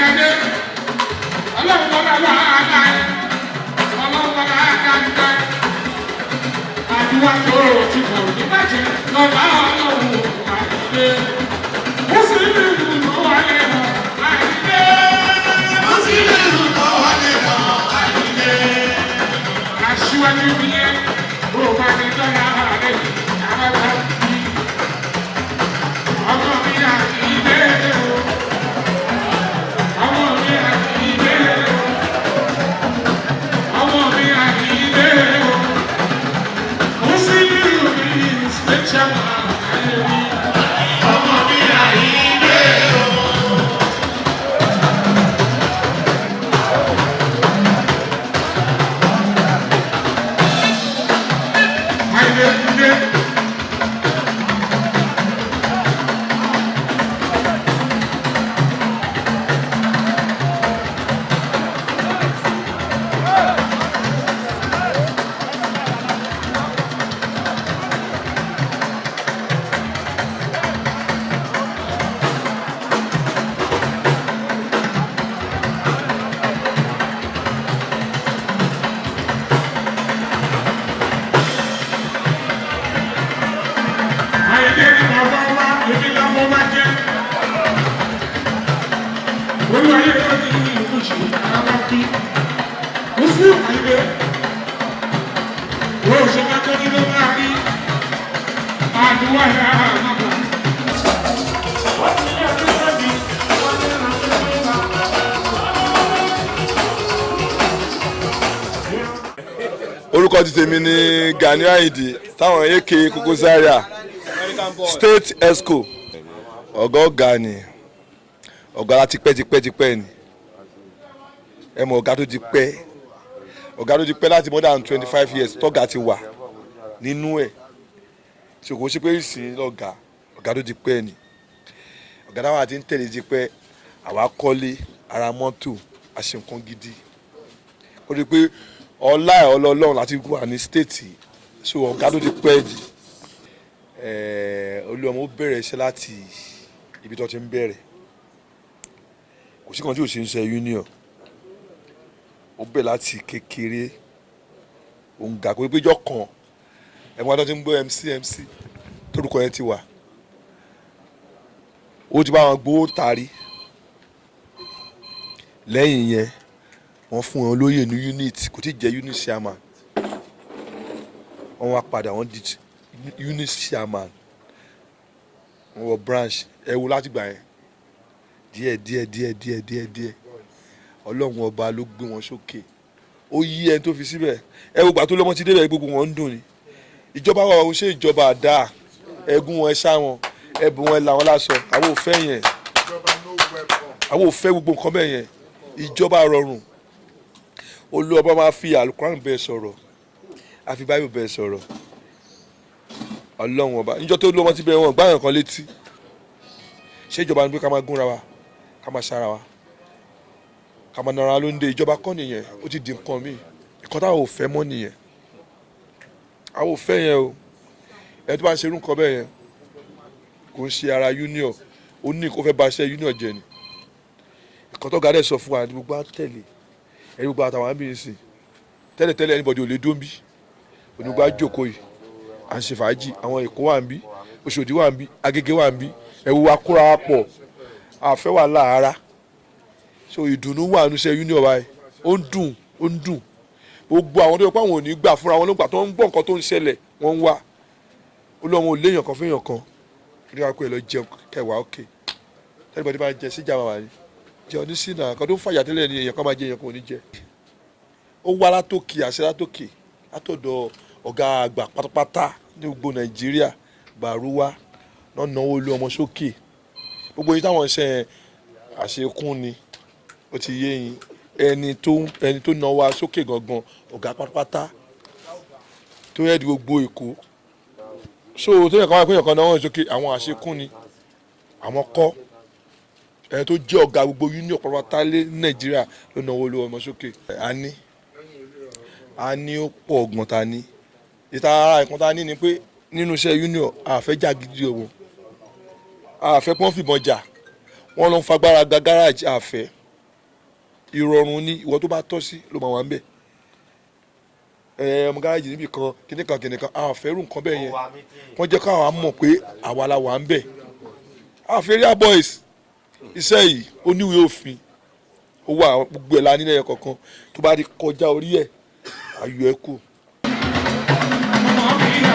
Àyìndé ọlọ́run wọlé wàhálà ẹ̀, ọlọ́run wọlé àdáńdá. Àdúrà tó ti kò ní bàjẹ́ lọ́ba ọlọ́run Àyìndé. Mùsùlùmí ló wọlé lọ Àyìndé. Mùsùlùmí ló wọlé lọ Àyìndé. Aṣíwájú mi yẹn, bó o bá ní dọ́là rẹ̀, àwọn ọmọ mi. Ọmọ mi Àyìndé o. Ọmọ mi Àyìndé o. Ọmọ mi Àyìndé o. Mùsùlùmí mi special man ayé mi. Ọmọ mi Àyìndé o. Àyìndé Ndé. Àyìndé ni bàbá wa, èmi lọ́mọ bá jẹ́. Olúwayé ló ní ìfúnṣù àwọn bí. Mùsùlùmí Àyìndé. Ó ṣe kẹ́kọ̀ọ́ nínú máa rí. Àdúrà yà á máa. Orúkọ ti tèmi ní Gani Ayinde, táwọn aka Koko Zaria, State Exco. Ọ̀gá ọ̀gá ni ọ̀gá láti pẹ́ tipẹ́ tipẹ́ ni. Ẹ mọ̀ ọ̀gá tó ti pẹ́, ọ̀gá tó ti pẹ́ láti more than 25 years tọ́gà ti wà nínú ẹ̀. Ṣòkò ṣe pé ìsìn lọ́gà, ọ̀gá tó ti pẹ́ ni. Ọ̀gá táwọn àti ń tẹ̀lé ti pẹ́. Àwa kọ́lé ara mọ́tò, àṣẹ nǹkan gidi. Ó rí i pé ọlá ẹ̀ ọlọ́ọ̀lọ́run láti wà ní state. So ọ̀gá tó ti pẹ́ jì, Olúọmọ, ó bẹ̀rẹ̀ iṣẹ́ láti ibi tó ti ń bẹ̀rẹ̀. Kò sí kan tí ò ṣe ń ṣe union. Ó bẹ̀rẹ̀ láti kékeré, òun gà pé péjọ kan ẹ̀wọ̀n tó ti ń gbọ́ MC MC torúkọ yẹn ti wà. Ó ti bá wọn gbowó tari. Lẹ́yìn yẹn, wọ́n fún wọn lóyè ní unit. Kò tí ì jẹ́ unit chairman, wọ́n wá padà wọ́n di unit chairman, wọ́n wọ branch. Ẹ wo láti gbà yẹn, díẹ̀ díẹ̀ díẹ̀ díẹ̀ díẹ̀ díẹ̀, Ọlọ́run Ọba ló gbé wọn sókè. Ó yí ẹni tó fi síbẹ̀. Ẹ wo gbà tó lọ́mọ ti débẹ̀, gbogbo wọn ń dùn ni. Ìjọba wa ò ṣe ìjọba àdá ẹgún wọn, ẹ ṣá wọn, ẹbùn wọn, ẹ là wọn láṣọ. Àwọn ò fẹ́ yẹn, àwọn ò fẹ́ gbogbo nǹkan bẹ́ẹ̀ yẹn. Ìjọba rọrùn. Olúọba máa fi Alukuran bẹ́ẹ̀ sọ̀rọ̀, àfi Báyìí bẹ́ẹ̀ sọ̀rọ̀. Ọlọ́run Ọba, níjọ́ tó lọ́mọ ti bẹ̀rẹ̀, wọn gbáyàn kan létí. Ṣé ìjọba ní pé ká máa gúnra wa, ká máa ṣára wa, ká máa nara ló ń dé? Ìjọba kọ́ nìyẹn. Ó ti di nǹkan míì, nǹkan táwọn ò fẹ́ mọ́ nìyẹn. Àwọn ò fẹ́ yẹn o. Ẹni tó bá ń ṣerú nǹkan bẹ́ẹ̀ yẹn, kò ń ṣe ara union. Ó ní kó fẹ́ ba iṣẹ́ union jẹ ni. Nǹkan tó ga dẹ̀ sọ fún wa ní gbogbo á tẹ̀lé ẹni gbogbo àtàwọn àmì ìsìn. Tẹ́lẹ̀tẹ́lẹ̀, anybody ò lè dó ń bí onígbà jókòó yìí, à ń ṣe fàájì. Àwọn Èkó wà ń bí, Òṣòdì wà ń bí, Agége wà ń bí. Ẹ̀wù wa kóra wa pọ̀, àfẹ́ wà láàárá. So ìdùnnú wà nínú iṣẹ́ union báyìí. Ó ń dùn, ó ń dùn. Gbogbo àwọn tó yẹ pé àwọn ò ní gbà fúnra wọn ló gbà tó ń gbọ́ nǹkan tó ń ṣẹlẹ̀, wọ́n ń wá. Olóhùn ò léèyàn kan fẹ́yàn kan ní ká pé ẹ lọ jẹun kẹwàá òkè. Tẹ́lifọ̀dé máa jẹ síjà wà ní jẹun ní sínà kan tó ń fàyà tẹ́lẹ̀ ní èèyàn kan máa jẹ, èèyàn kan ò ní jẹ. Ó wá látòkè, àṣẹ látòkè, látọ̀dọ̀ ọ̀gá àgbà pátápátá ní gbogbo Nàìjíríà, Bàrúwá náà náwó lé ọmọ sókè. Gbogbo yìí táwọn ṣe àṣekún ni. Ó ti yé yín. Ẹni tó náwó sókè gangan, ọ̀gá pátápátá tó yẹ di gbogbo Èkó. So tó yẹ kàn wá pé èèyàn kan náwó sókè, àwọn àṣekún ni. Àwọn kọ́ ẹni tó jẹ́ ọ̀gá gbogbo union pátápátá lé Nàìjíríà ló náwó lé ọmọ sókè. A ní ó pọ̀ ọgbọ̀n ta ní ìta ara. Nǹkan ta ní ni pé nínú iṣẹ́ union, àfẹ́ gidi òun, àfẹ́ pọ́n fìbọn jà, wọ́n ló ń fagbára gba gáràjì àfẹ́. Ìrọ̀rùn ni ìwọ tó bá tọ́ sí ló máa wà ń bẹ̀. Ẹ ọmọ gáràjì níbì kan, kíní kan kíní kan, àwọn àfẹ́rù nǹkan bẹ́ẹ̀ yẹn. Wọ́n jẹ́ káwa mọ̀ pé àwa la wà ń bẹ̀. Àwọn area boys, iṣẹ́ yìí ó níwèé òfin, ó wà, gbogbo ẹ̀ la nílẹ̀ kọ̀ọ̀kan. Tó bá di kọjá orí ẹ̀, ayọ̀ ẹ̀ kù. Ọmọ mi rà.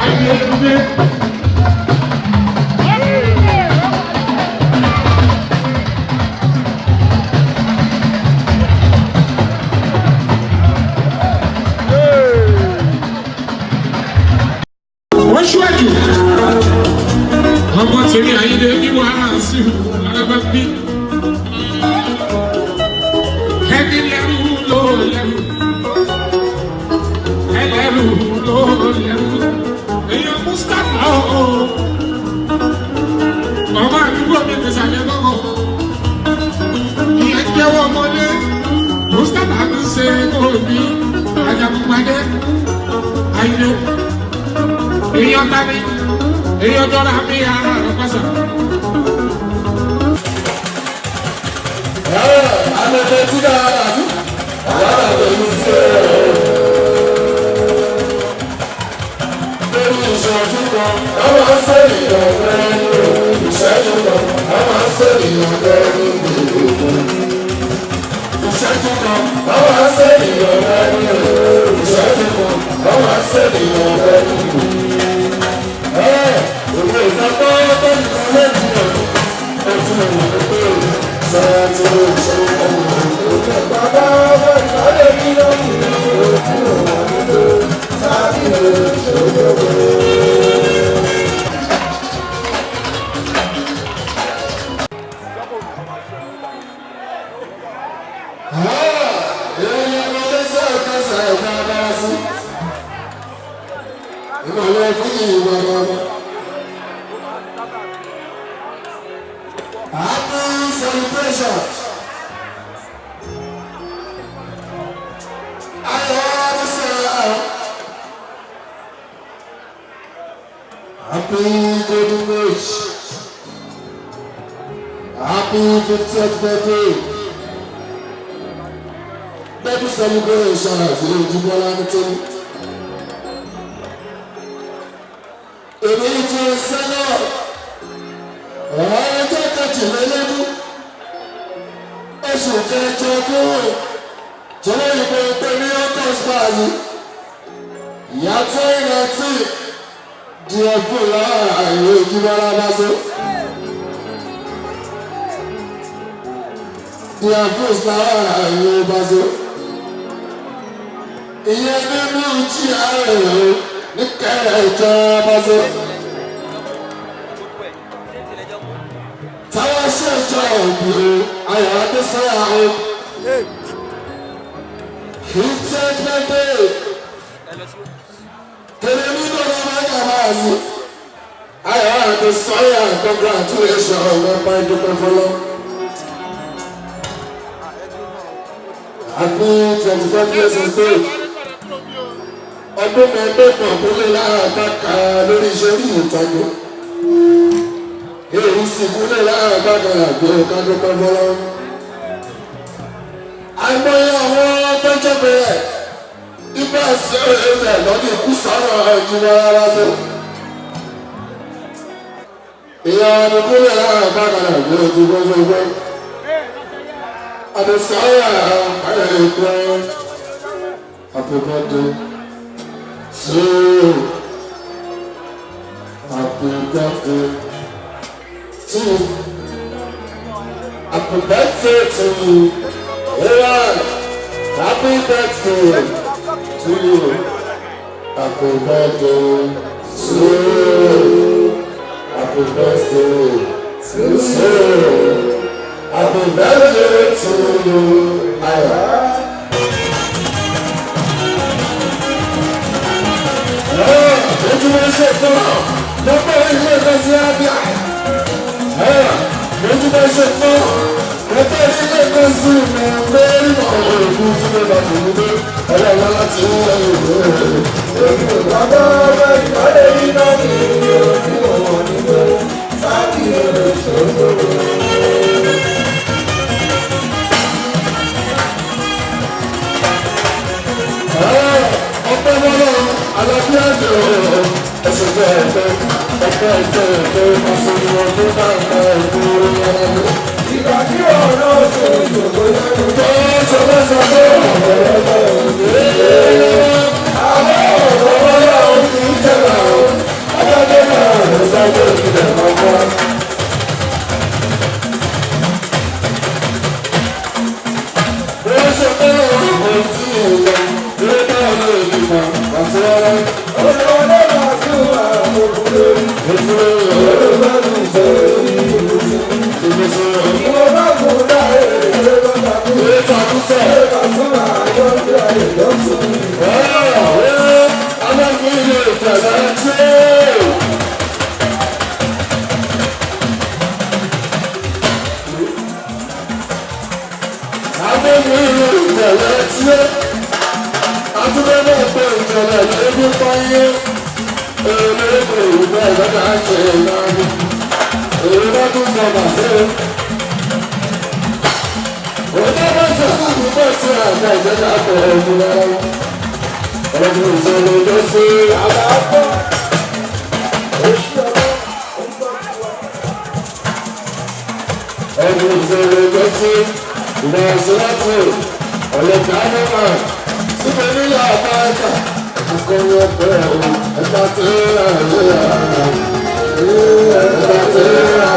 Ayé ẹgbẹ́. Wọ́n ṣíwájú. Ọmọ tèmi Àyìndé ní wàhálà sí alábá bí. Ẹni lẹ́rú ló lẹ́rú. Ẹlẹ́rú ló lẹ́rú. Èèyàn Mustapha ooo. Ọmọ àdúgbò mi ti sàlẹ̀ lọ́wọ́. Ìyẹn jẹ́wọ́ ọmọdé. Mustapha ń ṣe òbí. Ajagunpadé. Àyìndé. Èèyàn tani. Èèyàn jọra mi ara rẹ̀ pàṣẹ. Alẹ́fẹ́ tí dáadáa tún, wàhálà pẹ̀lú sí ẹ̀. Lórí ìṣẹ́jú kan, a máa ń sẹ́yìn ọ̀fẹ́ ní ìṣẹ́jú kan, a máa ń sẹ́yìn ọ̀fẹ́ ní ìgbèkùn. Ìṣẹ́jú kan, a máa ń sẹ́yìn ọ̀fẹ́ ní ìṣẹ́jú kan, a máa ń sẹ́yìn ọ̀fẹ́ ní ìgbèkùn. Ẹ òwe ìfapá tó ń kọ́ lẹ́nu ọ̀dún, ẹ̀sùn ìwọ̀n pé sáà tí ó ṣe ọmọ bàbá ọmọ ìbálẹ̀ mi lọ́kùnrin òkú òun tó sáà tí ó ṣe ọmọ. Ìmọ̀lẹ́ fún ìwà ọmọ. Happy celebration. Happy golden age. Happy 50th birthday. Baby celebration àti Ojúbọ́lá nítorí. Èmi ti sẹ́nà ọjọ́ kejìlélógún oṣù kẹjọ kúrò tó ìbò pé ní August báyìí. Ìyá tó ìrántí di ọdún láàrin Ojúbọ́lá bá sọ. Di ọdún láàrin bá sọ. Ìyẹn nínú jí ààrẹ ní kẹjọ bá sọ. Táwọn ṣèjọ òbí ayọ̀ adésọ́yà o. 50th birthday. Kèrè nínú ọmọ ọmọ máa yí. Ayọ̀ adésọ́yà congratulation ọ̀gbẹ́pá ìdúpẹ́ fọlọ́. Happy 25 years of age. Ọdún mẹ́ẹ̀ẹ́dọ́gbọ̀n tó lé láàbàkà lórí iṣẹ́ orí ìtajà. Èyí sì kúlẹ̀ láàbàkà àgbẹ̀ kádúpẹ́ fọlọ́. Àìmọye àwọn tó jẹ́ bẹ̀rẹ̀ ibà sí ẹ̀rẹ̀ lọ́dún ikú sọ̀rọ̀ ìjìnlẹ̀ rárá tó. Ìyá ọdúnkúlẹ̀ láàbàkà àgbẹ̀ ojú gbọ́gbọ́gbọ́. Adesanya ẹ̀ẹ́dẹ́ happy birthday to you. Happy birthday to you. Happy birthday to you. Yeah. Happy birthday to you. Happy birthday to you. Happy birthday to you. Happy birthday to you. Ayọ̀. Ojúmọ́ ṣe tán lọ́pọ̀ ilé ẹ̀kọ́ sí Abia. Ojúmọ́ ṣe tán lọ́pọ̀ ilé ẹ̀kọ́ sí Mẹ́rin òògùn tí mo bá tó gbé ọlọ́wọ́ láti ń lọ ìlú rẹ̀. Èmi ò gbàgbọ́ ọmọ ìkọ́lé iná mi ni ó ti mọ̀ wọ́n nígbó sáàkì èrò ìṣòro. Ọpẹ́ bọ́lá alábíà jẹ́ ẹ̀ṣẹ̀ jẹ́ ẹ̀fẹ́ ẹ̀fẹ́ ẹ̀fẹ́ ẹ̀fẹ́ ọ̀sẹ̀ ọdún bá ń bá ẹ̀kú ọ̀rọ̀. Ìgbà tí ọ̀rọ̀ ṣe ìṣòro lẹ́nu. Tó ṣọlá sọ pé àwọn ọ̀rọ̀ bọ́lá òun kì í jẹ̀rọ adájọ́ náà ló sáré ìpìlẹ̀ lọ́wọ́. Wọ́n ṣe pé ọ̀rọ̀ tí ò lọ ló bá ọ̀rọ̀ ìgbìmọ̀ àti ọ̀rọ̀. Olùwọlé máa tún àwọn òkúlórí. Olùwọlé ìṣòro ìbùsùn. Ìwọ bá kún láyé ìwé bàbá kú. Ìwé bàtúmọ̀ àjọ bí ayé lọ́sùn. Ọlọ́run ìṣòro ló ṣe Àbá gbọ́. Oṣù ọ̀rọ̀ ó ń gbọ́ tiwa. ẹni ìṣòro ló ṣe ìrẹsìlẹ́tì ọ̀lẹ́gbẹ̀ ánímà síbi nílẹ̀ àbáyíká akọrin ọ̀pẹ ẹ̀ka tí ó rà ẹ̀ka tí ó rà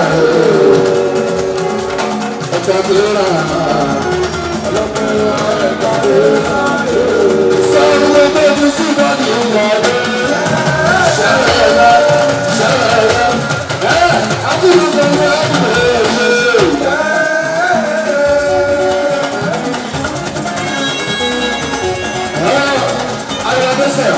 ẹ̀ka tí ó rà sọ́run tó ti sí ìdọ́jú ìwà ṣẹlẹ̀ ṣẹlẹ̀ ẹ̀ àti ìlú ẹ̀ṣẹ̀. Ayọ̀dẹ́sẹ̀.